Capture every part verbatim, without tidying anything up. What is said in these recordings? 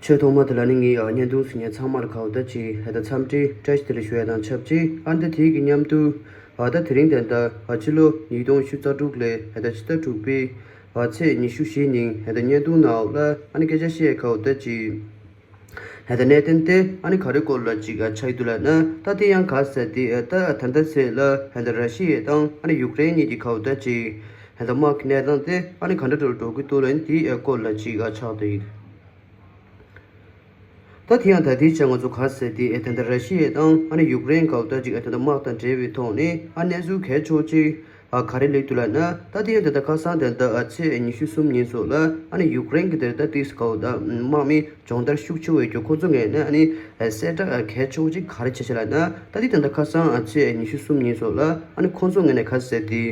ཆོས་ཐོག་མ་དེ་ལ་ནི་ངས་ཨ་བརྙན་ཐུང་གཟིགས་མཁན་ཚང་མ་ལ་ག་བ་ད་ཅིག་ཧ་ད་འཚམས་འདྲི་བཀྲ་ཤིས་བདེ་ལེགས་ཞུ་ཡ་དང་ཆབས་ཅིག་ཨ་ནི་ད་དེའི་གི་མཉམ་དུ་ཨ་ད་དེ་རིང་དེ་འདྲ་ཨ་ཕྱི་ལོ་ཉིས་སྟོང་ཉི་ཤུ་རྩ་དྲུག་ལོའི་ཧ་ད་ཕྱི་ཟླ་དྲུག་པའི་ཨ་ཚེས་ཉི་ཤུ་བཞི་ཉིན་ཧ་ད་བརྙན་ཐུང་ནང་ལ་ཨ་ནི་སྐད་ཆ་བཤད་ག་བ་ད་ཅིག་ཧ་ད་གནད་དོན་དེ་ཨ་ནི་ག་རེ་སྐོར་ལ་ཅིག་ཨ་ཆགས་ཡོད་འདུག་ལབ་ན། ད་དེ་ཡང་ག་ཟེར་དེ་ཨ་ད་ད་ལྟ་ཚེ་ལ་ཧ་ད་ར་ཤི་ཡ་དང་ཨ་ནི་ཡུཀ་རེན་གཉིས་ཀྱི་ག་བ་ད་ཅིག་ཧ་ད་དམག་གི་གནས་སྟངས་དེ་ཨ་ནི་ག་འདྲ་འགྲོ་འགྲོ་གི་འདུག་ལབ་ན་དེའི་ཨ་སྐོར་ལ་ཅིག་ཨ་ཆགས་བསྡད་ཡོད། ད་དེ་ཡང་ད་ལྟའི་ཆར་ང་ཚོ་ག་ཟེར་དེ་ཨེ་ད་ལྟ་ར་ཤི་ཡ་དང་ཨ་ནི་ཡུཀ་རེན་ག་བ་ད་ཅིག་ཨེ་ད་ལྟ་དམག་དང་འབྲེལ་བའི་ཐོག་ནས་ཨ་གནས་ཚུལ་གལ་ཆེ་བོ་ཅིག་ཨ་ག་རེ་སླེབས་འདུག་ལབ་ན། ད་དེ་ཡང་ད་ལྟ་ཁ་སང་དེ་ད་ཨ་ཚེས་ཉི་ཤུ་གསུམ་ཉིན་སོགས་ལ་ཨ་ནི་ཡུཀ་རེན་གྱི་དེ་ད་ཏིས་ག་བ་ད་དམག་མི་སྦྱོང་བརྡར་ཤུགས་ཆེ་བོ་ཡོད་རྒྱུ་ཁོ་ཚོ་ངོས་ནས་ཨ་ནི་ཨེ་གསལ་བསྒྲགས་ཨ་གལ་ཆེ་བོ་ཅིག་ག་རེ་བྱས་ཤག་ལབ་ན། ད་དེ་ད་ལྟ་ཁ་སང་ཨ་ཚེས་ཉི་ཤུ་གསུམ་ཉིན་སོགས་ལ་ཨ་ནི་ཁོ་ཚོ་ངོས་ནས་ག་ཟེར་དེ་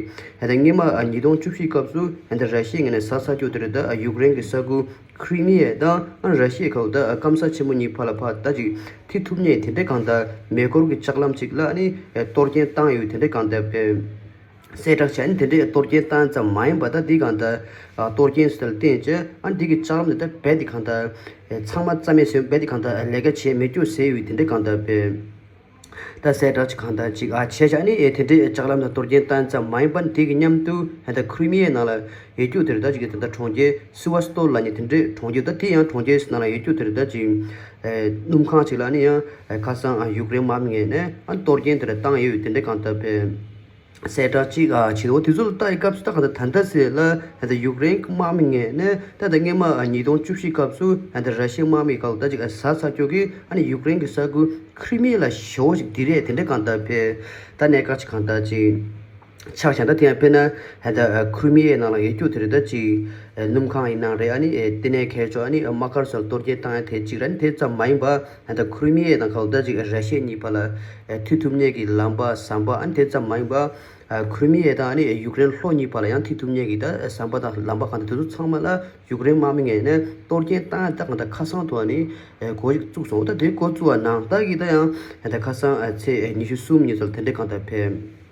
ཨེ་ད་སྔོན་མ་ཨ་ཉིས་སྟོང་བཅུ་བཞི་སྐབས་སུ་ཨེ་ད་ར་ཤི་ཡའི་ངོས་ནས་ཟ་ཚར་རྒྱུ་དེ་རེད། ད་ཨ་ཡུཀ་རེན་གྱི་ས་ཁུལ་ཁྲི་མི་ཡ་དང་ཨ་ར་ཤི་ཡའི་ག་བ་ད་སྐམ་ས་ཆེན་མོ་གཉིས་བར་ལ་ཕར་ད་ཅིག་མཐུད་ཐུབ་མཁན་དེ་འདྲའི་གང་ལྟར་མེ་འཁོར་གྱི་ལྕགས་ལམ་ཅིག་ལ་ཨ་ནི་གཏོར་སྐྱོན་བཏང་ཡོད་དེ་འདྲའི་གང་ལྟར་བས་གསལ་བསྒྲགས་བྱས། ཨ་ནི་དེ་འདྲའི་གཏོར་སྐྱོན་བཏང་ཙམ་མ་ཡིན་པར་ད་འདི་གང་ལྟར་གཏོར་སྐྱོན་ཟེར་ལ་བརྟེན་བྱས་ཨ་ནི་འདི་གི་ལྕགས་ལམ་དེ་ད་རྦད་དེ་གང་ལྟར་ཚང་མ་རྩ་མེད་བཟོས། རྦད་དེ་གང་ལྟར་ལས་ཀ་བྱེད་མི་རྒྱུ་ཟེར་ཡོད་དེ་འདྲའི་གང་ལྟར་བས། ད་གསལ་བསྒྲགས་ཅིག་གང་ལྟར་ཅིག་ཨ་བྱས་བཞག་ནས་ཨེ་དེ་འདྲའི་ལྕགས་ལམ་ལ་གཏོར་སྐྱོན་བཏང་ཙམ་མ་ཡིན་པར་དེ་གི་མཉམ་དུ་ཨེ་ད་ཁྲི་མི་ཡའི་ནང་ལ་ཡོད་རྒྱུ་དེ་རེད། ད་ཅིག་གི་དེ་འདྲ་གྲོང་ཁྱེར་སི་ཝ་སི་ཏོལ་ལབ་མཁན་དེ་འདྲའི་གྲོང་ཁྱེར། ད་དེ་ཡང་གྲོང་ཁྱེར་ནང་ལ་ཡོད་རྒྱུ་དེ་རེད། ད་ཅིག་ཨེ་སྣུམ་ཁང་ཅིག་ལ་ནི་ཡང་ཨེ་ཁ་སང་ཨ་ཡུཀ་རེན་དམག་མི་ངོས་ནས་ཨ་གཏོར་སྐྱོན་དེ་འདྲ་བཏང་ཡོད་དེ་འདྲའི་གང་ལྟར་བས། གསལ་བསྒྲགས་ཅིག་ཨ་བྱེད་འོ་དེ་ཚོ་ལ་ལྟ་ཡི་སྐབས་སུ་ད་གང་ལྟར་ད་ལྟ་ཟེར་ལ་ད་ལྟ་ཡུཀ་རེན་གྱི་དམག་མི་ངོས་ནས་ད་ལྟ་སྔོན་མ་ཉིས་སྟོང་བཅུ་བཞི་སྐབས་སུ་ད་ལྟ་ར་ཤི་ཡའི་དམག་མི་གང་ལྟར་ཅིག་ཟ་ཚར་རྒྱུ་གི་ཨ་ནི་ཡུཀ་རེན་གྱི་ས་ཁུལ་ཁྲི་མི་ཡ་ལ་ཞེ་པོ་ཅིག་དེ་རེད་དེ་འདྲ་གང་ལྟར་བས། ད་གནད་འགག་ཅིག་གང་ལྟར་ཅིག་ཆགས་ཀྱང་ད་དེ་ཡང་དཔེར་ན་ད་ལྟ་ཁྲི་མི་ཡའི་ནང་ལ་ཡོད་རྒྱུ་དེ་རེད། ད་ཅིག་སྣུམ་ཁང་ཡིན་ནའང་རེད། ཨ་ནི་ལྟེ་གནས་མཁས་མཆོག་ཨ་ནི་དམག་སྒར་སོགས་ལ་གཏོར་སྐྱོན་བཏང་ཡ་དེ་གཅིག་རེད། ཨ་ནི་དེ་ཙམ་མ་ཡིན་པ་ད་ལྟ་ཁྲི་མི་ཡ་དང་གང་ལྟར་ཅིག་ར་ཤི་ཡ་གཉིས་བར་ལ་མཐུད་ཐུབ་མཁན་གྱི་ལམ་པ་ཟམ་པ་ཨ་ནི་དེ་ཙམ་མ་ཡིན་པ། ཨ་ཁྲི་མི་ཡ་དང་ཨ་ནི་ཡུཀ་རེན་ལྷོ་གཉིས་བར་ལ་ཡང་མཐུད་ཐུབ་མཁན་གྱི་ད་ཟམ་པ་དང་ལམ་པ་གང་དེ་དེ་ཚོ་ཚང་མ་ལ་ཡུཀ་རེན་དམག་མི་ངོས་ནས་གཏོར་སྐྱོན་བཏང་ཡ་ད་གང་ལྟར་ཁ་སང་ཐོག་ནས་འགོ་ཞིག་བཙུགས་སོང་། ད་དེ་འགོ་བཙུགས་པ་ནང་ལྟར་གྱི་ད་ཡང་ད་ཁ་སང་ཨ་ཚེས་ཉི་ཤུ་གསུམ་ཉིན་ཚོར་དེ་འདྲའི་གང་ལྟར་ཕེབས།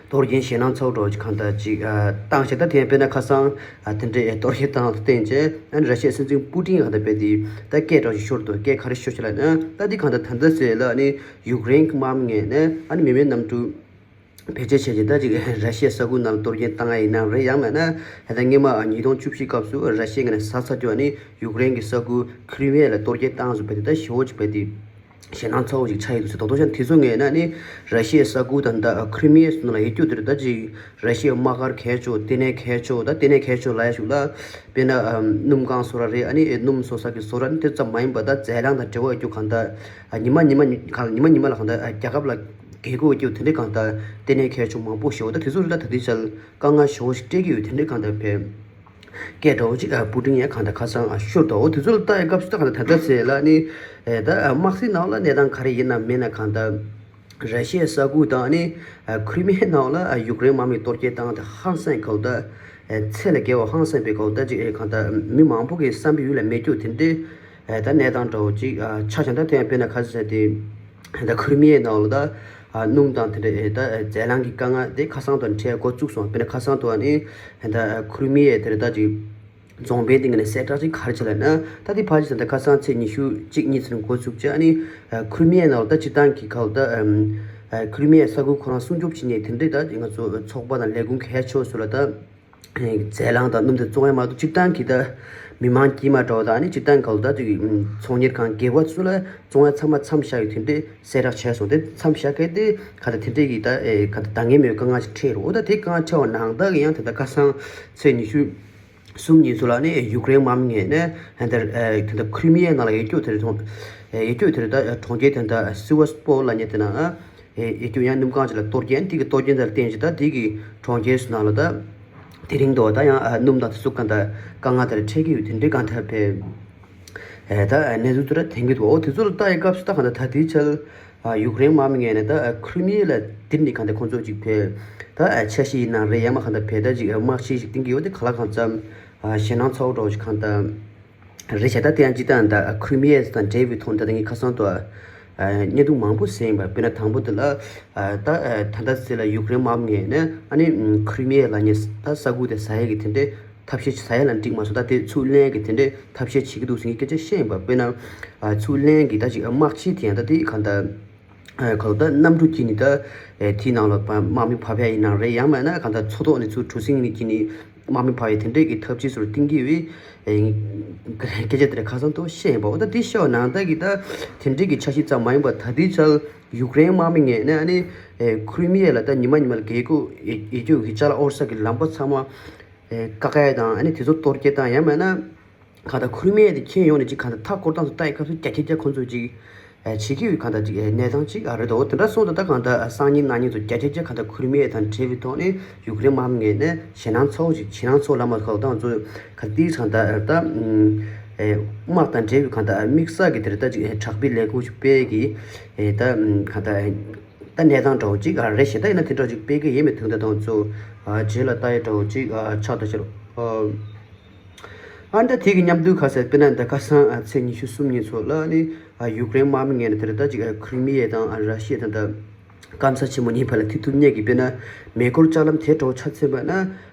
གཏོར་སྐྱོན་ཞེད་སྣང་ཚ་བོ་འདྲ་བོ་ཅིག་གང་ལྟར་ཅིག་ཨ་བཏང་ཞེ། ད་དེ་ཡང་དཔེར་ན་ཁ་སང་ཨ་དེ་འདྲའི་གཏོར་སྐྱོན་བཏང་བ་དང་བསྟུན་བྱས་ཨ་ནི་ར་ཤི་ཡའི་སྲིད་འཛིན་པུ་ཏིན་གང་ལྟར་ཕེབས་ཏེ་ད་སྐད་འདྲ་བོ་ཞིག་ཤོར་འདུག་སྐད་ག་རེ་ཤོར་ཤག་ལབ་ན། ད་འདི་གང་ལྟར་ད་ལྟ་ཟེར་ལ་ཨ་ནི་ཡུཀ་རེན་གྱི་དམག་མི་ངོས་ནས་ཨ་ནི་མི་མེད་གནམ་གྲུ་བེད་སྤྱོད་བྱས་ཏེ་ད་ཅིག་ར་ཤི་ཡའི་ས་ཁུལ་ནང་ལ་གཏོར་སྐྱོན་བཏང་ཡ་ཡིན་ནའང་རེད། ཡང་མིན་ན་ད་ལྟ་སྔོན་མ་ཉིས་སྟོང་བཅུ་བཞི་སྐབས་སུ་ར་ཤི་ཡའི་ངོས་ནས་ཟ་ཚར་རྒྱུ་ཨ་ནི་ཡུཀ་རེན་གྱི་ས་ཁུལ་ཁྲི་མི་ཡ་ལ་གཏོར་སྐྱོན་བཏང་བཟོ་བས་དེ་ད་ཞེ་པོ་ཅིག་བས་དེ་ཞེད་སྣང་ཚ་བོ་ཞིག་ཆགས་ཡོད་འདུག་ཟེར། རྡོག་རྡོག་ཤ་དེ་ཚོ་ངོས་ནས་ནི་ར་ཤི་ཡའི་ས་ཁུལ་དང་ད་ཁྲི་མི་ཡའི་ནང་ལ་ཡོད་རྒྱུ་དེ་རེད། ད་ཅིག་ར་ཤི་ཡའི་དམག་སྒར་མཁས་མཆོག་ལྟེ་གནས་མཁས་མཆོག་ད་ལྟེ་གནས་མཁས་མཆོག་ལབ་ཡ་ཞིག་ལ་དཔེར་ན་སྣུམ་ཁང་བཟོ་ར་རེད། ཨ་ནི་སྣུམ་བཟོ་ས་གི་བཟོ་གྲྭ་ནི་དེ་ཙམ་མ་ཡིན་པ་ད་ཟས་རིགས་དང་འབྲེལ་བ་ཡོད་རྒྱུ་གང་ལྟར་ཉི་མ་ཉི་མ་གང་ཉི་མ་ཉི་མ་ལ་གང་ལྟར་རྒྱལ་ཁབ་ལ་རྒྱལ་སྒོ་ཡོད་རྒྱུ་དེ་འདྲའི་གང་ལྟར་ལྟེ་གནས་མཁས་མཆོག་མང་པོ་ཞིག་ད་དེ་ཚོ་རེད། ད་ད་ལྟའི་ཆར་དཀའ་ངལ་ཞེ་པོ་ཞིག་སྤྲད་ཀྱི་ཡོད་དེ་འདྲའི་གང་ལྟར་བས། སྐད་འདྲ་བོ་ཅིག་ཨ་པུ་ཏིན་ཡང་གང་ལྟར་ཁ་སང་ཨ་ཤོར་འདུག་འོ་དེ་ཚོ་ལ་ལྟ་ཡ་སྐབས་སུ་ད་གང་ལྟར་ད་ལྟ་ཟེར་ལ་ནི་ཨེ་ད་ཨ་དམག་སྲིད་ནང་ལ་གནས་སྟངས་ག་རེ་ཡིན་ན་མིན་ན་གང་ལྟར་ར་ཤི་ཡའི་ས་ཁུལ་དང་ནི་ཨ་ཁྲི་མི་ཡའི་ནང་ལ་ཨ་ཡུཀ་རེན་དམག་མིས་གཏོར་སྐྱོན་བཏང་སྟེ་ཧང་སང་གང་ལྟར་ཨེ་ཚད་ལས་བརྒལ་བ་ཧང་སང་པའི་གང་ལྟར་ཅིག་ཨེ་གང་ལྟར་མི་མང་པོ་གི་བསམ་པའི་ཡུལ་ལ་མེད་རྒྱུ་དེ་འདྲའི་ཨེ་ད་གནས་སྟངས་འདྲ་བོ་ཅིག་ཨ་ཆགས་ཀྱང་ད་དེ་ཡང་དཔེར་ན་ག་ཚོད་ཟེར་ཏེ། ད་ཁྲི་མི་ཡའི་ནང་ལ་ད་ཨ་སྣུམ་དང་དེ་འདྲ་ཨེ་ད་ཨེ་རྫས་རླངས་ཀྱི་དཀའ་ངལ་དེ་ཁ་སང་དང་འཕྲད་འགོ་བཙུགས་སོང་། དཔེར་ན་ཁ་སང་དུ་ཨ་ནི་ད་ཨ་ཁྲི་མི་ཡའི་དེ་འདྲ་ད་ཅིག་རྫོང་དཔོན་དེ་ངས་ནས་གསལ་བསྒྲགས་ཅིག་ག་རེ་བྱས་ལབ་ན། ད་དེ་ཕལ་ཆེར་ད་ཁ་སང་ཚེས་ཉི་ཤུ་གཅིག་གཉིས་ཚུན་འགོ་བཙུགས་བྱས། ཨ་ནི་ཨ་ཁྲི་མི་ཡའི་ནང་ལ་ད་སྤྱིར་བཏང་གི་ག་ལ་ད་ཨམ་ཨ་ཁྲི་མི་ཡའི་ས་ཁུལ་ཁོ་རང་སྲུང་སྐྱོབ་བྱེད་མཁན་དེ་འདྲ་ད་ང་ཚོ་ཚོགས་པ་དང་ལས་ཁུངས་གལ་ཆེ་བ་ཚོ་ལ་ད། རྫས་རླངས་དང་སྣུམ་དེ་བཙོང་ཡ་མ་གཏོགས་སྤྱིར་བཏང་གི་ད་མི་མང་དཀྱུས་མ་འདྲ་བོ་དང་ཨ་ནི་སྤྱིར་བཏང་ག་ལ་ད་ཅིག་ཚོང་གཉེར་ཁང་སྒེར་པ་ཚོ་ལ་བཙོང་ཡ་ཚང་མ་མཚམས་བཞག་ཡོད་དེ་འདྲའི་གསལ་བསྒྲགས་བྱས་སོང་། དེ་མཚམས་བཞག་མཁན་དེ་ག་ད་དེ་འདྲའི་གི་ད་ཨེ་ག་ད་འདང་ངེས་མེད་དཀའ་ངལ་ཞིག་འཕྲད་རེད། འོ་ད་དེ་དཀའ་ངལ་འཕྲད་པ་ནང་ལྟར་གི་ཡང་དེ་ད་ཁ་སང་ཚེས་ཉི་ཤུ་གསུམ་ཉིན་ཚོ་ལ་ནི་ཡུཀ་རེན་དམག་མི་ངོས་ནས་ཧན་དར་ཨེ་དེ་ད་ཁྲི་མི་ཡའི་ནང་ལ་ཡོད་རྒྱུ་དེ་རེད། ཨེ་ཡོད་རྒྱུ་དེ་རེད། ད་གྲོང་ཁྱེར་དེ་ད་སི་ཝ་སི་པོ་ལབ་མཁན་དེ་ནང་ཨེ་ཡོད་རྒྱུ་ཡང་སྣུམ་ཁང་ཅིག་ལ་གཏོར་སྐྱོན་དེ་གི་གཏོར་སྐྱོན་དེ་ལ་བརྟེན་ཅིག་ད་དེ་གི་གྲོང་ཁྱེར་སུ་ནང་ལ་ད་དེ་རིང་དུ་ད་ཡང་ཨ་སྣུམ་དང་དེ་ཚོ་གང་ད་དཀའ་ངལ་དེ་ལ་འཕྲད་ཀྱི་ཡོད་དེ་འདྲའི་གང་ཐད་ཕེབས། ཨེ་ད་ཨ་གནས་ཚུལ་དེ་ར་ཐོན་གྱི་འདུག་འོ་དེ་ཚོ་ལ་ལྟ་ཡི་སྐབས་སུ་ད་གང་ད་ད་དེའི་ཆར་ཨ་ཡུཀ་རེན་དམག་མི་ངོས་ནས་ད་ཨ་ཁྲི་མི་ཡ་ལ་དེ་ནི་གང་ད་ཁོང་ཚོ་ཅིག་ཕེབས་ད་ཨ་འཆར་གཞི་ཡིན་ནའང་རེད། ཡང་མ་གང་ད་ཕེབས་ད་ཅིག་ཨ་དམག་ཆས་ཤིག་བཏིང་གི་ཡོད་དེ་ག་ལ་གང་འཚམ་ཨ་ཞེད་སྣང་ཚ་བོ་འདྲ་བོ་ཞིག་གང་ད། རེད་བྱས། ད་དེ་ཡང་སྤྱིར་བཏང་ད་ཁྲི་མི་ཡ་དང་འབྲེལ་བའི་ཐོག་ནས་ད་ངས་ཁ་སང་དུ་ཨ་བརྙན་ཐུང་མང་པོ་གཟིགས་ཡིན་པ། དཔེར་ན་དང་པོ་དེ་ལ་ཨ་ད་ཨ་ད་ལྟ་ཟེར་ལ་ཡུཀ་རེན་དམག་མི་ངོས་ནས་ཨ་ནི་ཁྲི་མི་ཡ་ལབ་མཁན་ད་ས་ཁུལ་དེ་ཟ་ཡས་ཀྱི་དེ་འདྲའི་ ཐབས་ཤེས་ཟ་ཡ་ལ་འགྲིག་མ་སོང་། ད་དེ་ཚུར་ལེན་གི་དེ་འདྲའི་ཐབས་ཤེས་བྱེད་ཀྱི་འདུག་ཟེར་གྱི་སྐད་ཆ་བཤད་ཡིན་པ། དཔེར་ན་ཨ་ཚུར་ལེན་གི་ད་ཅིག་དམག་སྤྱི་དེ་ཡང་ད་དེ་གང་ལྟར་ཨ་གང་ལྟར་གནམ་གྲུ་གྱིས་ནི་ད་ཨེ་དེའི་ནང་ལ་དམག་མི་ཕབ་ཡ་ཡིན་ནའང་རེད། ཡང་མིན་ན་གང་ལྟར་མཚོ་ཐོག་ནས་ཚུར་གྲུ་གཟིངས་ནས་གྱིས་ནི་དམག་མི་ཕབ་ཡ་དེ་འདྲའི་གི་ཐབས་ཇུས་ཚུར་བཏིང་གི་ཡོད་པའི་ཨེ་སྐད་ཆ་དེ་འདྲ་ཁ་སང་ཐོག་བཤད་ཡིན་པ། འོ་ད་དེ་བཤད་པ་ནང་ལྟར་གི་ད་དེ་འདྲའི་གི་འཆར་གཞི་ཙམ་མ་ཡིན་པར་ད་ལྟའི་ཆར་ཡུཀ་རེན་དམག་མི་ངོས་ནས་ཨ་ནི་ཨེ་ཁུ་རི་མི་ཡ་ལ་ད་ཉི་མ་ཉི་མ་ལ་རྒྱལ་སྒོ་ཡི་རྒྱུག་གི་ཅ་ལག་དབོར་ས་གི་ལམ་པ་ཚང་མ་ཨེ་བཀག་ཡ་དང་ཨ་ནི་དེ་ཚོ་གཏོར་སྐྱོན་དང་ཡང་མིན་ན་གང་ལྟར་ཁུ་རི་མི་ཡ་དེ་ཁྱོན་ཡོངས་ནས་ཅིག་གང་ལྟར་མཐའ་སྐོར་སྟངས་སུ་ལྟ་ཡི་སྐབས་སུ་རྒྱ་ཁྱེར་རྒྱ་ཁོ་ཚོས་ཅིག་ཨེ་བྱེད་ཀྱི་ཡོད། གང་ལྟར་ཅིག་ཨེ་གནས་སྟངས་ཅིག་ཨ་རེད་དོ། དེ་འདྲ་སོང་ཙང་ད་གང་ལྟར་ཨ་སང་ཉིན་གནངས་ཉིན་ཚོ་རྒྱ་ཁྱེར་རྒྱ་གང་ལྟར་ཁུ་རི་མི་ཡ་དང་འབྲེལ་བའི་ཐོག་ནས་ཡུཀ་རེན་དམག་མི་ངོས་ནས་ཞེད་སྣང་ཚ་བོ་ཅིག་ཞེད་སྣང་ཚ་བོ་ལངས་པ་ཁག་དང་ཚོ་ག་དེའི་གང་ལྟར་ཨ་ད་ཨེ་དམག་དང་འབྲེལ་བའི་གང་ལྟར་ཨ་དམིགས་བསལ་གྱི་དེ་རེད། ད་ཅིག་ཨེ་དྲག་པོའི་ལས་འགུལ་ཅིག་སྤེལ་གི་ཨེ་ད་གང་ལྟར་ཨེ་ད་གནས་སྟངས་འདྲ་བོ་ཅིག་ཨ་རེད་ཤག་ད་ཡིན་ན་དེ་འདྲ་ཅིག་སྤེལ་གི་ཡིན་མིན་དེ་འདྲ་དང་ཚོ་ཨ་རྗེས་ལ་ལྟ་ཡ་འདྲ་བོ་ཅིག་ཨ་ཆགས་ད་ཤི་རོ། ཨ་ཨ་ནི་ད་དེ་གི་མཉམ་དུ་ཁ་གསལ་དཔེར་ན་ད་ཁ་སང་ཨ་ཚེས་ཉི་ཤུ་གསུམ་ཉིན་ཚོ་ལ་ནི་ཨ་ཡུཀ་རེན་དམག་མི་ངོས་ནས་དེ་རེད། ད་ཅིག་ཨ་ཁུ་རི་མི་ཡ་དང་ཨ་ར་ཤི་ཡ་དང་ད་སྐམ་ས་ཆེན་མོ་གཉིས་བར་ལ་མཐུད་ཐུབ་མཁན་གྱི་དཔེར་ན་མེ་འཁོར་ལྕགས་ལམ་དེ་འདྲ་བོ་ཆགས་ཚར་བ་ན་ཨ་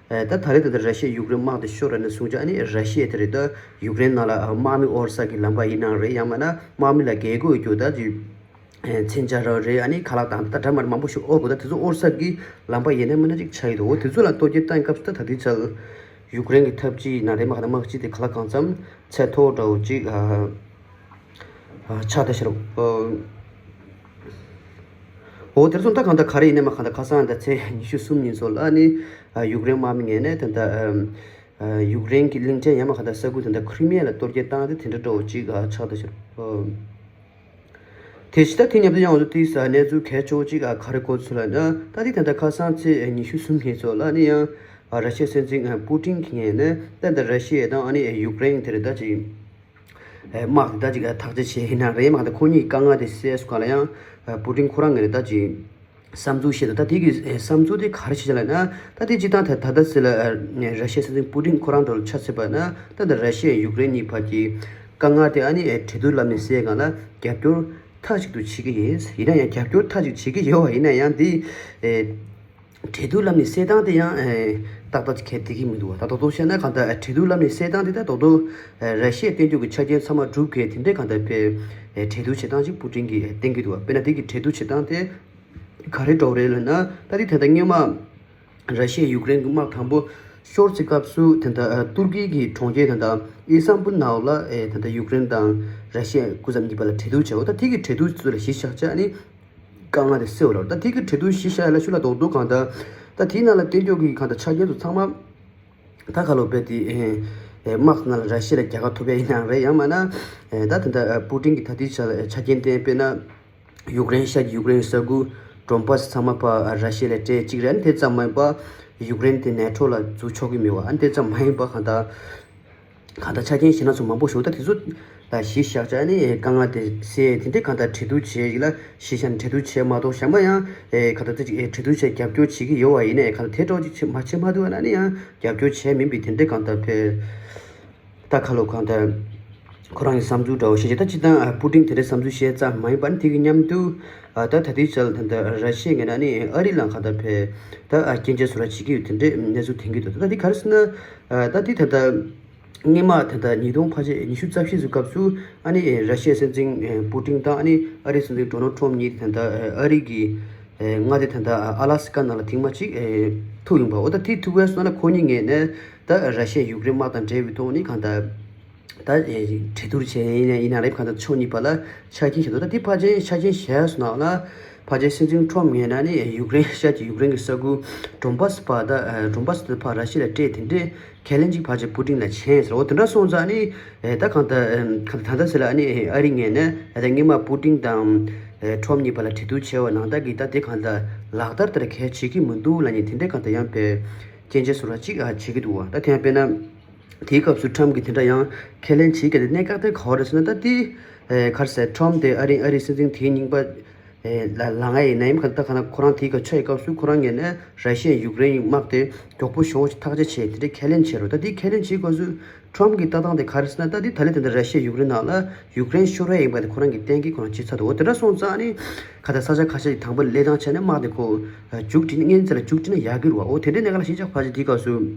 ད་ད་རེས་ད་ད་ར་ཤི་ཡ་ཡུཀ་རེན་དམག་དེ་ཤོར་ར་ནས་བཟུང་ཅིག་ཨ་ནི་ར་ཤི་ཡ་དེ་རེད། ད་ཡུཀ་རེན་ནང་ལ་ཨ་དམག་མི་དབོར་ས་གི་ལམ་པ་ཡིན་ནའང་རེད། ཡང་མིན་ན་དམག་མི་ལ་རྒྱལ་སྒོ་རྒྱུག་ད་ཅིག་མཚོན་ཆ་ར་རེད། ཨ་ནི་ཁ་ལག་དང་ད་འདྲ་མར་མང་པོ་ཞིག་དབོར་དགོས། ད་དེ་ཚོ་དབོར་ས་གི་ལམ་པ་ཡིན་ན་མིན་ན་ཅིག་ཆགས་ཡོད་དོ། འོ་དེ་ཚོ་ལ་གཏོར་སྐྱོན་བཏང་སྐབས་སུ་ད་ད་ལྟའི་ཆར་ཡུཀ་རེན་གྱི་འཐབ་ཇུས་ནང་རེད་མ་ག་ད་དམག་སྤྱི་དེ་ག་ལ་གང་འཚམ་ཚད་མཐོ་འདྲ་བོ་ཅིག་ཨ་ཨ་ཆགས་ད་ཤི་རོ། འོ་དེར་སོང་ད་གང་ད་ག་རེ་ཡིན་ནའི་མ་ག་ད་ཁ་སང་ད་ཚེས་ཉི་ཤུ་གསུམ་ཉིན་ཚོ་ལ་ནི་ཨ་ཡུཀ་རེན་དམག་མི་ངོས་ནས་ད་ད་ཨ་ཡུཀ་རེན་གྱི་གླིང་ཕྲན་ཡང་མ་ག་ད་ས་ཁུལ་ད་ད་ཁུ་རི་མི་ཡ་ལ་གཏོར་སྐྱོན་བཏང་སྟེ་དེ་འདྲ་འདྲ་བོ་ཅིག་ཨ་ཆགས་ད་ཤི་རོ། དེ་བཞིན་ད་དེ་མཉམ་དུ་ཡང་འོ་ཙི་ས་གནས་ཚུལ་གལ་ཆེ་བོ་གཅིག་ཨ་ག་རེ་གོ་ཚུལ་ལ་ན་ད་དེ་ད་ལྟ་ཁ་སང་ཚེས་ཉི་ཤུ་གསུམ་ཉིན་ཚོ་ལ་ནི་ཡང་ཨ་ར་ཤི་ཡའི་སྲིད་འཛིན་ཨ་པུ་ཏིན་གྱི་ངོས་ནས་ད་ལྟ་ར་ཤི་ཡ་དང་ཨ་ནི་ཡུཀ་རེན་དེ་རེད། ད་ཅིག་ཨ་དམག་དེ་ད་ཅིག་ཨ་ཐག་གཅོད་བྱས་ཡིན་ན་རེད་མ་ད་ཁོ་གཉིས་དཀའ་ངལ་དེ་སེལ་སོང་ག་ལ་ཡང་ཨ་པུ་ཏིན་ཁོ་རང་ངོས་ནས་ད་ཅིག་བསམ་ཚུལ་བཤད་འདུག་ད་དེ་གི་ཨེ་བསམ་ཚུལ་དེ་ག་རེ་བཤད་ལ་ན། ད་དེ་སྤྱིར་བཏང་ད་ད་ལྟ་ཟེར་ལ་ཨ་ར་ཤི་ཡའི་སྲིད་འཛིན་པུ་ཏིན་ཁོ་རང་འགྲོ་ལ་ཆ་མཚོན་པ་ན་ད་ལྟ་ར་ཤི་ཡ་ཡུཀ་རེན་གཉིས་བར་གྱི་དཀའ་ངལ་དེ་ཨ་ནི་ཨེ་གྲོས་བསྡུར་ལམ་ནས་སེལ་སྒང་ལ་རྒྱབ་སྐྱོར་མཐའ་གཅིག་ཏུ་བྱེད་ཀྱི་ཡིན། ཡིན་ན་ཡང་རྒྱབ་སྐྱོར་མཐའ་གཅིག་བྱེད་ཀྱི་ཡོད་པ་ཡིན་ན་ཡང་དེ་ཨེ་གྲོས་བསྡུར་ལམ་ནས་སེལ་སྟངས་དེ་ཡང་ཨེ་ཏག་ཏག་ཅིག་གལ་འདེད་ཀྱི་མི་འདུག་བ། ད་རྡོག་རྡོག་བཤད་ན་གང་ལྟར་ཨེ་གྲོས་བསྡུར་ལམ་ནས་སེལ་སྟངས་དེ་ད་རྡོག་རྡོག་ཨེ་ར་ཤི་ཡའི་བསྟན་འགྱུར་གྱི་ཆ་རྐྱེན་ཚང་མ་གྲུབ་མཁན་དེ་འདྲའི་གང་ལྟར་དཔེ་ཨེ་གྲོས་བསྡུར་བྱེད་སྟངས་ཅིག་པུ་ཏིན་གྱིས་ཨེ་བསྟན་གྱི་འདུག་བ། དཔེར་ན་དེ་གི་གྲོས་བསྡུར་བྱེད་སྟངས་དེ། ག་རེ་འདྲ་བོ་རེད་ལབ་ན། ད་དེ་ད་ལྟ་སྔོན་མ་ར་ཤི་ཡ་ཡུཀ་རེན་གྱི་དམག་དང་པོ་ཤོར་ཚེ་སྐབས་སུ་ད་ལྟ་ཨ་ཏུར་ཀི་གི་གྲོང་ཁྱེར་ད་ལྟ་ཨི་སན་པུལ་ནང་ལ་ཨེ་ད་ལྟ་ཡུཀ་རེན་དང་ར་ཤི་ཡ་སྐུ་ཚབ་གཉིས་བར་ལ་གྲོས་བསྡུར་བྱས། འོ་ད་དེ་གི་གྲོས་བསྡུར་ཚོ་ལ་གཞི་བཞག་བྱས་ཨ་ནི་དཀའ་ངལ་དེ་སེལ་བ་རེད། ད་དེ་གི་གྲོས་བསྡུར་གཞི་བཞག་ཡ་ལ་ཤུ་ལ་རྡོག་རྡོག་གང་ལྟར་ད་དེའི་ནང་ལ་བསྟན་འགྱུར་གྱི་གང་ལྟར་ཆ་རྐྱེན་ཚོ་ཚང་མ། ད་ག་ལོ་པས་དེ་ཨེ་ཨེ་དམག་ནང་ལ་ར་ཤི་ཡ་ལ་རྒྱལ་ཁ་ཐོབ་ཡ་ཡིན་ནའང་རེད། ཡང་མིན་ན་ཨེ་ད་ད་ལྟ་ཨ་པུ་ཏིན་གྱིས་ད་ལྟའི་ཆ་ལ་ཨེ་ཆ་རྐྱེན་བསྟན་དཔེར་ན། ཡུཀ་རེན་ཤར་གྱི་ཡུཀ་རེན་ས་ཁུལ་ཌོན་པཱ་སི་ཚང་མ་ཕར་ར་ཤི་ཡ་ལ་སྤྲད་གཅིག་རེད། ཨ་ནི་དེ་ཙམ་མ་ཡིན་པ་ཡུཀ་རེན་དེ་ནེ་ཊོ་ལ་འཛུལ་ཆོག་གི་མེད་པ། ཨ་ནི་དེ་ཙམ་མ་ཡིན་པ་གང་ལྟར་གང་ལྟར་ཆ་རྐྱེན་གཞན་སྣ་ཚོགས་མང་པོ་ཞིག་ད་དེ་ཚོ་ལ་གཞི་བཞག་བྱས་ཨ་ནི་དཀའ་ངལ་དེ་སེལ་དེ་འདྲའི་གང་ལྟར་གྲོས་བསྡུར་བྱས་ཡིན་ལ་གཞི་བཞག་ནས་གྲོས་བསྡུར་བྱས་མ་གཏོགས་གཞན་པ་ཡང་གང་ལྟར་དེ་ཅིག་གྲོས་བསྡུར་བྱས་རྒྱབ་སྐྱོར་བྱེད་ཀྱི་ཡོད་པ་ཡིན་ནའི་གང་ལྟར་དེ་འདྲ་ཅིག་བྱེད་མ་བྱེད་མ་ཐུབ་པ་ན་ནི་ཡང་རྒྱབ་སྐྱོར་བྱས་མིན་པའི་དེ་འདྲའི་གང་ལྟར་ཕེ། ད་ཁ་ལོ་གང་ལྟར་ཁོ་རང་གི་བསམ་ཚུལ་འདྲ་བོ་བཤད་ཀྱི། ད་སྤྱིར་བཏང་ཨ་པུ་ཏིན་དེ་འདྲའི་བསམ་ཚུལ་བཤད་ཙམ་མ་ཡིན་པར་དེ་གི་མཉམ་དུ་ཨ་ད་ད་ལྟའི་ཆར་ད་ལྟ་ར་ཤི་ཡའི་ངོས་ནས་ཨ་ནི་ཨ་རི་ལ་གང་ལྟར་ཕེ་ད་ཨ་སྐྱོན་བརྗོད་བཟོ་འདྲ་བྱེད་ཀྱི་ཡོད་དེ་འདྲའི་གནས་ཚུལ་ཐོན་གྱི་འདུག་ད་དེ་ག་རེ་ཟེར་ན་ཨ་ད་དེ་ད་ལྟ་སྔོན་མ་ད་ལྟ་ཉིས་སྟོང་ཕལ་ཆེར་ཉི་ཤུ་རྩ་བཞི་ཚོའི་སྐབས་སུ་ཨ་ནི་ར་ཤི་ཡའི་སྲིད་འཛིན་ཨ་པུ་ཏིན་དང་ཨ་ནི་ཨ་རིའི་སྲིད་འཛིན་ཌོ་ནལ་ཊམ་གཉིས་ད་ལྟ་ཨ་རི་གི་ཨེ་མངའ་སྡེ་ད་ལྟ་ཨ་ལ་སི་ཀ་ནང་ལ་ཐེངས་མ་གཅིག་ཨེ་ཐུག་ཡོང་པ། འོ་ད་དེ་ཐུག་པའི་སོང་ན་ཁོ་གཉིས་ངོས་ནས་ད་ར་ཤི་ཡ་ཡུཀ་རེན་དམག་དང་འབྲེལ་བའི་ཐོག་ནས་གང་ལྟར་ད་ཨེ་གྲོས་བསྡུར་བྱས་ཡིན་ན་ཡིན་ན་རེད། གང་ལྟར་ཕྱོགས་གཉིས་བར་ལ་ཆ་རྐྱེན་བཞག་འདུག་ད་དེ་ཕལ་ཆེར་ཆ་རྐྱེན་བཞག་སོང་ན་ལ་ཕལ་ཆེར་སྲིད་འཛིན་ཊམ་ངོས་ནས་ནི་ཡུཀ་རེན་ཤར་གྱི་ཡུཀ་རེན་གྱི་ས་ཁུལ་ཌོན་པཱ་སི་ཕར་ད་ཨེ་ཌོན་པཱ་སི་དེ་ཕར་ར་ཤི་ཡ་ལ་སྤྲད་དེ་འདྲའི་ཁས་ལེན་ཅིག་ཕལ་ཆེར་པུ་ཏིན་ལ་བྱས་ཟེར། འོ་དེ་འདྲ་སོང་ཙང་ནི་ཨེ་ད་གང་ལྟར་ཨེ་གང་ལྟར་ད་ལྟ་ཟེར་ལ་ཨ་ནི་ཨ་རི་ངོས་ནས་ཨེ་ད་སྔོན་མ་པུ་ཏིན་དང་ཨེ་ཊམ་གཉིས་བར་ལ་གྲོས་བསྡུར་བྱས་པ་ནང་ལྟར་གྱི་ད་དེ་གང་ལྟར་ལག་བསྟར་དེ་འདྲ་གལ་བྱེད་ཀྱི་མི་འདུག་ལབ་ནས་དེ་འདྲའི་གང་ལྟར་ཡང་དཔེ་སྐྱོན་བརྗོད་བཟོ་འདྲ་ཅིག་ཨ་བྱེད་ཀྱི་འདུག་བ། ད་དེ་ཡང་དཔེར་ན་དེའི་སྐབས་སུ་ཊམ་གྱིས་དེ་འདྲ་ཡང་ཁས་ལེན་བྱེད་ཀྱི་འདུག་གནད་འགག་དེ་ག་བ་རེད་ཟེར་ན་ད་དེ་ཨེ་ག་རེ་ཟེར་ཊམ་དེ་ཨ་རི་ཨ་རིའི་སྲིད་འཛིན་དེའི་རྙིང་པ། ཨེ་ལ་ལ་ང་ཡིན་ན་ཡིན་ག་ད་ག་ན་ཁོ་རང་དེའི་ག་ཆགས་ཡི་སྐབས་སུ་ཁོ་རང་ངོས་ནས་ར་ཤི་ཡ་ཡུཀ་རེན་དམག་དེ་མགྱོགས་པོ་ཞེ་པོ་ཅིག་ཐག་གཅོད་བྱས་དེ་འདྲའི་ཁས་ལེན་བྱས་རོ། ད་དེའི་ཁས་ལེན་བྱེད་སྐབས་སུ་ཊམ་གྱི་ལྟ་སྟངས་དེ་ག་རེ་ཟེར་ན་ད་དེ་ད་ལན་དེ་འདྲ་ར་ཤི་ཡ་ཡུཀ་རེན་ནང་ལ་ཡུཀ་རེན་ཤོར་ཡ་ཡིན་པ་དེ་ཁོ་རང་གི་གཏན་འཁེལ་ཁོ་རང་བྱས་ཚར་འདུག་འོ་དེ་འདྲ་སོང་ཙང་ནི་ག་ད་ས་ཆ་ཁ་ཤས་ཀྱི་དང་པོ་ལས་སྟངས་བྱས་ནས་དམག་དེ་ཁོ་མཇུག་སྒྲིལ་ནས་སྔོན་ཚེ་ལ་མཇུག་སྒྲིལ་ན་ཡག་གི་རེད་བ། འོ་དེ་འདྲའི་གནད་འགག་ལ་གཞི་བཞག་ཕལ་ཆེར་དེའི་སྐབས་སུ།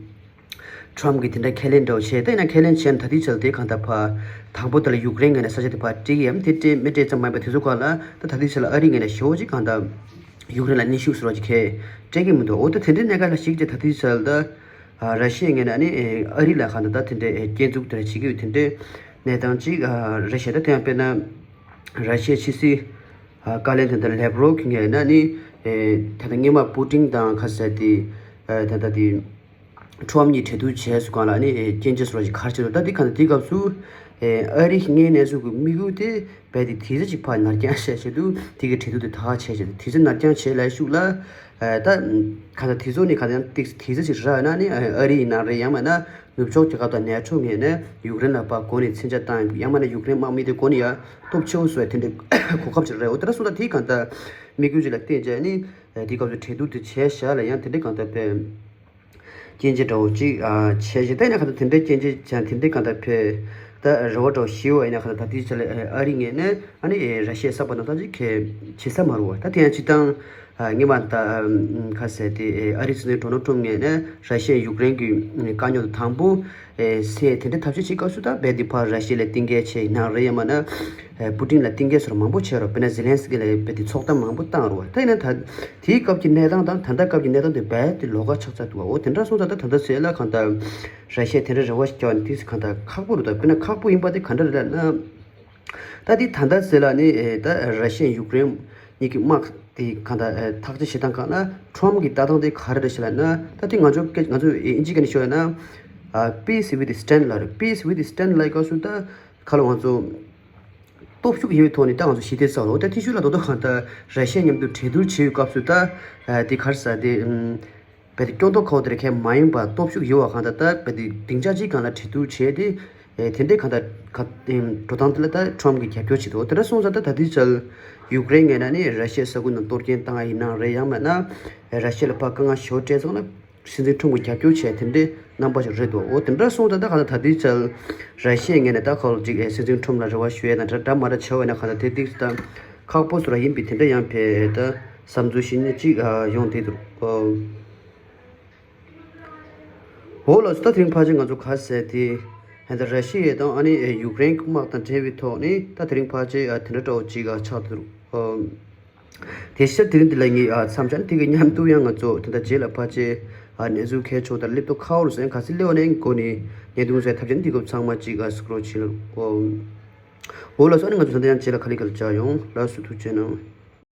ཊམ་གྱིས་དེ་འདྲ་ཁས་ལེན་འདྲ་བོ་བྱས། ད་ཡིན་ན་ཁས་ལེན་བྱས་ན་ད་ལྟའི་ཆར་དེ་གང་ལྟར་ཕར་དང་པོ་དེ་ལ་ཡུཀ་རེན་ངོས་ནས་ས་ཆ་དེ་ཕར་སྤྲད་ཀྱི་ཡོད་མ་རེད། དེ་སྤྲད་མི་སྤྲད་ཙམ་མ་ཡིན་པར་དེ་ཚོ་སྒང་ལ་ད་ད་ལྟའི་ཆར་ལ་ཨ་རི་ངོས་ནས་ཞེ་པོ་ཅིག་གང་ལྟར་ཡུཀ་རེན་ལ་གནོན་ཤུགས་བཟོ་འདྲ་ཅིག་གང་ཡང་སྤྲད་ཀྱི་མི་འདུག་འོ་ད་དེ་འདྲའི་གནས་སྐབས་ལ་གཞིགས་བྱས་ད་ལྟའི་ཆར་ལ་ད་ར་ཤི་ཡའི་ངོས་ནས་ཨ་ནི་ཨ་རི་ལ་གང་ལྟར་ད་དེ་འདྲའི་སྐྱོན་འཛུགས་དེ་འདྲ་བྱེད་ཀྱི་ཡོད། དེ་འདྲའི་གནས་སྟངས་ཅིག་ར་ཤི་ཡ་ད་དེ་ཡང་དཔེར་ན་ར་ཤི་ཡའི་ཕྱི་སྲིད་བཀའ་བློན་ད་ལྟ་ལེབ་རོབ་ཀྱི་ངོས་ནས་ཨ་ནི་ད་ལྟ་སྔོན་མ་པུ་ཏིན་དང་ཁ་ཤས་དེ་ད་ལྟ་དེ། ཊམ་གཉིས་གྲོས་བསྡུར་བྱས་སུ་གང་ལ་ཨ་ནི་སྐྱོན་བརྗོད་སོགས་ཀྱི་གར་བྱེད་དོ། ད་དེ་གང་དེའི་སྐབས་སུ་ཨ་རི་སྔོན་ནས་སུ་གི་དམིགས་ཡུལ་དེ་རྦད་དེ་དུས་ཚོད་ཅིག་ཕར་ནར་འགྱངས་བྱས་བྱས་དུས་དེ་གི་གྲོས་བསྡུར་དེ་ད་ག་བྱས་བྱས་དུས་ཚོད་ནར་འགྱངས་བྱས་ལ་ཤུགས་ལ་ད་གང་ལྟར་དེ་ཚོ་ནི་གང་ལྟར་ཏིག་དུས་ཚོད་ཅིག་རག་ན་ནི་ཨ་རི་ཡིན་ན་རེད། ཡང་མིན་ན་ནུབ་ཕྱོགས་རྒྱལ་ཁབ་དང་ནེ་ཊོ་ངོས་ནས་ཡུཀ་རེན་ལ་ཕར་འགོ་ནས་མཚོན་ཆ་བཏང་ཡང་མིན་ན་ཡུཀ་རེན་དམག་མི་དེ་འགོ་ནས་ཡང་སྟོབས་ཆེ་བོ་བཟོ་ཡ་དེ་འདྲའི་གོ་སྐབས་ཅིག་རེད། འོ་དེ་འདྲ་སོང་ཙང་དེ་གང་ལྟར་དམིགས་ཡུལ་ཅིག་ལ་བརྟེན་བྱས་ནི་དེའི་སྐབས་སུ་གྲོས་བསྡུར་དེ་བྱས་བཞག་ལ་ཡང་དེ་འདྲའི་གང་ལྟར་དཔེ། སྐྱོན་བརྗོད་འདྲ་བོ་ཅིག་བྱས་ཤིང་། ད་ཡིན་ན་གང་ལྟར་དེ་འདྲའི་སྐྱོན་བརྗོད་ཀྱང་དེ་འདྲའི་གང་ལྟར་ཕེ་ད་རེ་བ་འདྲ་བོ་ཞིག་ཡོད་པ་ཡིན་ན། གང་ལྟར་ད་ལྟའི་ཆ་ལ་ཨ་རི་ངོས་ནས་ཨ་ནི་ར་ཤི་ཡ་གསར་པ་ནང་ཐག་ཅིག་གས་བྱེད་ས་མ་རུང་བ། ད་དེ་ཡང་སྤྱིར་བཏང་སྔོན་མ་ད་ཁ་གསལ་དེ་ཨ་རི་སྲིད་འཛིན་ཌོ་ནལ་ཊམ་ངོས་ནས་ར་ཤི་ཡ་ཡུཀ་རེན་གྱི་དཀའ་རྙོག་དང་དང་པོ་སེལ་དེ་འདྲའི་ཐབས་ཤེས་བྱེད་སྐབས་སུ་ད་རྦད་དེ་ཕར་ར་ཤི་ཡ་ལ་གཏན་འཁེལ་བྱས་ཡིན་ན་རེད། ཡང་མིན་ན་པུ་ཏིན་ལ་གཏན་འཁེལ་སོགས་མང་པོ་བྱས་རོགས། དཔེར་ན་ཟེ་ལན་སི་ཀི་ལ་རྦད་དེ་ཚོགས་གཏམ་མང་པོ་བཏང་རོགས། ད་ཡིན་ན་ད། དེའི་སྐབས་ཀྱི་གནས་སྟངས་དང་ད་ལྟ་སྐབས་ཀྱི་གནས་སྟངས་དེ་རྦད་དེ་ལོགས་ཀ་ཆགས་ཚར་འདུག་བ། འོ་དེ་འདྲ་སོང་ཙང་ད་ད་ལྟ་ཟེར་ལ་གང་ལྟར་ར་ཤི་ཡས་དེ་འདྲ་རེ་བ་ཞིག་བརྒྱབ་ནས་དེ་གང་ལྟར་ཁག་པོ་རེད། ད་དཔེར་ན་ཁག་པོ་ཡིན་པ་དེ་ག་འདྲ་རེད་ལབ་ན། ད་དེ་ད་ལྟ་ཟེར་ལ་ནི་ད་ར་ཤི་ཡས་ཡུཀ་རེན་གཉིས་ཀྱི་དམག་དེ་གང་ལྟར་ཐག་གཅོད་བྱེད་སྟངས་སྒང་ལ་ཊམ་གྱི་ལྟ་སྟངས་དེ་ག་རེ་རེད་ཟེར་ལབ་ན། ད་དེ་ང་ཚོ་སྐད་ང་ཚོ་ཨིན་ཇི་སྐད་ནས་ཤོད་ཡ་ན་peace with strength ལབ་རེད། peace with strength ལབ་སྐབས་སུ་ད་ག་ལ་ང་ཚོ། སྟོབས་ཤུགས་ཡོད་པའི་ཐོག་ནས་ད་ང་ཚོ་ཞི་བདེ་བསགས་རོགས། ད་དེ་ཤུགས་ལ་རྡོག་རྡོག་གང་ལྟར་ར་ཤི་ཡ་མཉམ་དུ་གྲོས་བསྡུར་བྱེད་པའི་སྐབས་སུ་ད་དེ་ག་རེ་ཟེར་དེ་རྦད་དེ་སྐྱོ་མདོག་ཁ་པོ་དེ་རེད་མཁན་མ་ཡིན་པ། སྟོབས་ཤུགས་ཡོད་པ་གང་ལྟར་ད་རྦད་དེ་སྡིངས་ཆ་གཅིག་སྒང་ལ་གྲོས་བསྡུར་བྱས་ཏེ་དེ་འདྲའི་གང་ལྟར་ག་འགྲོ་སྟངས་དེ་ལ་ད་ཊམ་གྱིས་རྒྱབ་སྐྱོར་བྱེད་འདུག་དེ་འདྲ་སོང་ཙང་ད་ད་ལྟའི་ཆར་ཡུཀ་རེན་ངོས་ནས་ནི་ར་ཤི་ཡའི་ས་ཁུལ་ནང་གཏོར་སྐྱོན་བཏང་ཡ་ཡིན་ན་རེད། ཡང་མིན་ན་ར་ཤི་ཡ་ལ་ཕར་དཀའ་ངལ་ཞེ་པོ་སྤྲད་སོང་ན། སྲིད་འཛིན་ཊམ་གྱིས་རྒྱབ་སྐྱོར་བྱས་དེ་འདྲའི་རྣམ་པ་ཞིག་རེད་འདུག་འོ་དེ་འདྲ་སོང་ཙང་ད་གང་ལྟར་ད་ལྟའི་ཆར་ར་ཤི་ཡའི་ངོས་ནས་ད་ཁོ་ལ་ཅིག་ཨེ་སྲིད་འཛིན་ཊམ་ལ་རེ་བ་ཞུ་ཡས་དང་འདྲ་འདྲ་མ་འདྲ་བྱས་པ་ཡིན་ན་གང་ལྟར་དེ་ཏིག་ཙམ་ཁག་པོ་བཟོ་འདྲ་ཡིན་པས། དེ་འདྲ་ཡང་ཕེ་ད་བསམ་ཚུལ་ཞིག་ནི་ཅིག་ཨ་ཡོང་བསྡད་འདུག་འོ་ལགས་སོ། ད་དེ་རིང་ཕལ་ཆེར་ང་ཚོ་ག་རེ་ཟེར་དེ་ད་ར་ཤི་ཡ་དང་ཨ་ནི་ཡུཀ་རེན་དམག་དང་འབྲེལ་བའི་ཐོག་ནས་ད་དེ་རིང་ཕལ་ཆེར་ཨ་དེ་འདྲ་འདྲ་བོ་ཅིག་ཨ་ཆགས་འདུག་འོ། དེ་ཕྱིར་དེ་རིང་འདི་ལ་ངས་ཨ་མཚམས་བཞག་ན། དེ་གི་མཉམ་དུ་ཡང་ང་ཚོ་དེ་འདྲ་རྗེས་ལ་ཕལ་ཆེར་ཨ་གནས་ཚུལ་གལ་ཆེ་བ་དང་སླེབས་དུས་ཁ་བོར་སོང་ག་ཚོད་སླེབས་པ་ནས་འགོ་ནས་བརྙན་ཐུང་བཟོས་ཐབས་བྱས་ནས་འདི་སྐབས་ཚང་མ་གཅིག་ཨ་སུ་ཀྲོལ་བྱེད་ལ། འོ་འོ་ལགས་སོ། ཨ་ནི་ང་ཚོ་ད་ལྟ་ཡང་རྗེས་ལ་ག་ལེ་ག་ལེ་བཅར་ཡོང་། ལགས་སོ། ཐུགས་རྗེ་གནང་།